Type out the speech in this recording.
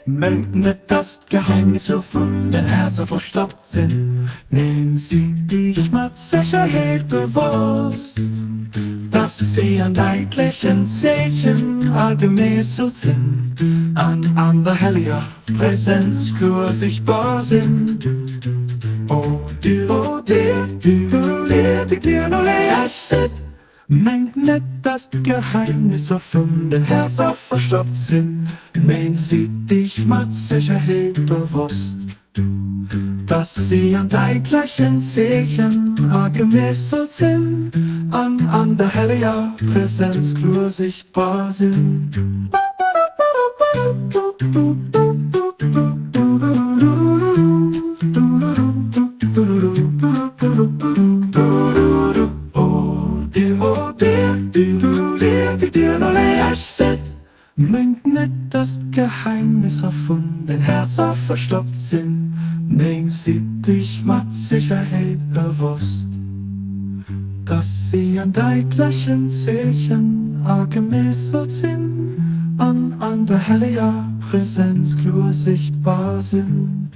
Mengt net, dass d'Geheimnisser vun den Häerzer verstoppt sinn, Neen, si iech mat Sécherheet bewosst, dass si an däitlechen Zeechen agemeesselt sinn an an der helleger Präsenz kloer sichtbar sinn. Mengt net, dass d'Geheimnisser vun den Häerzer verstoppt sinn, neen, sidd iech mat Sécherheet bewosst, dass si an däitlechen Zeechen agemeesselt sinn an an der helleger Präsenz kloer sichtbar sinn. Mengt net, dass d'Geheimnisser vun den Häerzer verstoppt sinn, neen, sidd iech mat Sécherheet bewosst, dass si an däitlechen Zeechen agemeesselt sinn an an der helleger Präsenz kloer sichtbar sinn.